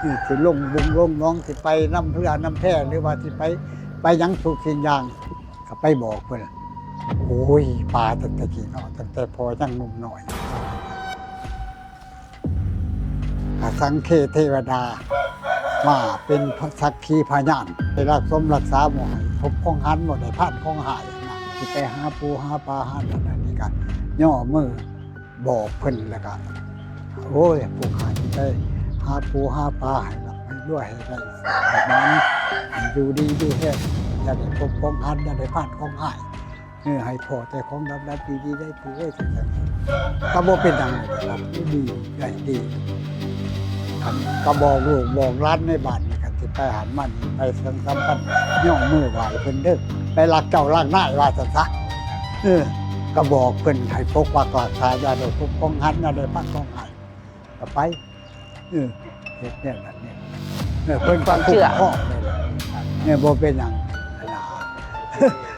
ເອີ ຊິລົງບຸງລົງໜອງ ຊິໄປນຳເຮືອນຳແພ ຫຼືວ່າຊິໄປ ໄປຫຍັງທຸກສິ່ງຢ່າງ ກໍໄປບອກເພິ່ນ. ໂອ້ຍ ປ່າຕັ້ງແຕ່ກີ້ເນາະ ຕັ້ງແຕ່ພໍ່ຍັງໜຸ່ມນ້ອຍ ອະສັງເຄເທວະດາ ມາເປັນພະ ສັກຂີພະຍານ ໄດ້ລັກສົມລັກສາບໍ່ໃຫ້ພົບຂອງຫັນ ບໍ່ໄດ້ພານຂອງຫາຍນະ. ຊິໄປຫາປູຫາປາຫານັ້ນອັນນີ້ ກໍຍໍມືບອກເພິ່ນ ແລ້ວກໍ ໂອ້ຍ ພວກຂ້າຊິໄປຫາປູຫາປາ ໃຫ້ລ່ຳໃຫ້ລວຍ ໃຫ້ໄດ້ໃຫ້ໝານ ໃຫ້ຢູ່ດີຢູ່ແຮງ ຢ່າໄດ້ພົບຂອງຫັນ ຢ່າໄດ້ພານຂອງຫາຍ ເອີ ໃຫ້ພໍ້ແຕ່ຂອງດຳໆ ດີໆ ໄດ້ປູເອີຍ ຈັ່ງຊັ້ນ ກໍບໍ່ເປັນຫຍັງດອກ ດີ ໄດ້ດີ. ຄັນກໍບອກລູກບອກຫຼານໃນບ້ານນີ້ ຄັນຊິໄປຫັ້ນມານີ້ ໄປສັງສຳພັນ ຍົກມືໄຫວ້ເພິ່ນເດີ້ ໄປລັກເຈົ້າລັກນາຍ ວ່າຊັ້ນຊະ. ເອີ ກໍບອກເພິ່ນໃຫ້ປົກປັກຮັກສາ ຢ່າໄດ້ພົບຂອງຫັນ ຢ່າໄດ້ພານຂອງຫາຍ ກໍໄປ ເອີ ເຮັດແນວນັ້ນແນວນີ້ ເອີ ເພິ່ນກໍຄຸ້ມຄອງເລີຍ ເອີ ບໍ່ເປັນຫຍັງ ອັນນ່າ.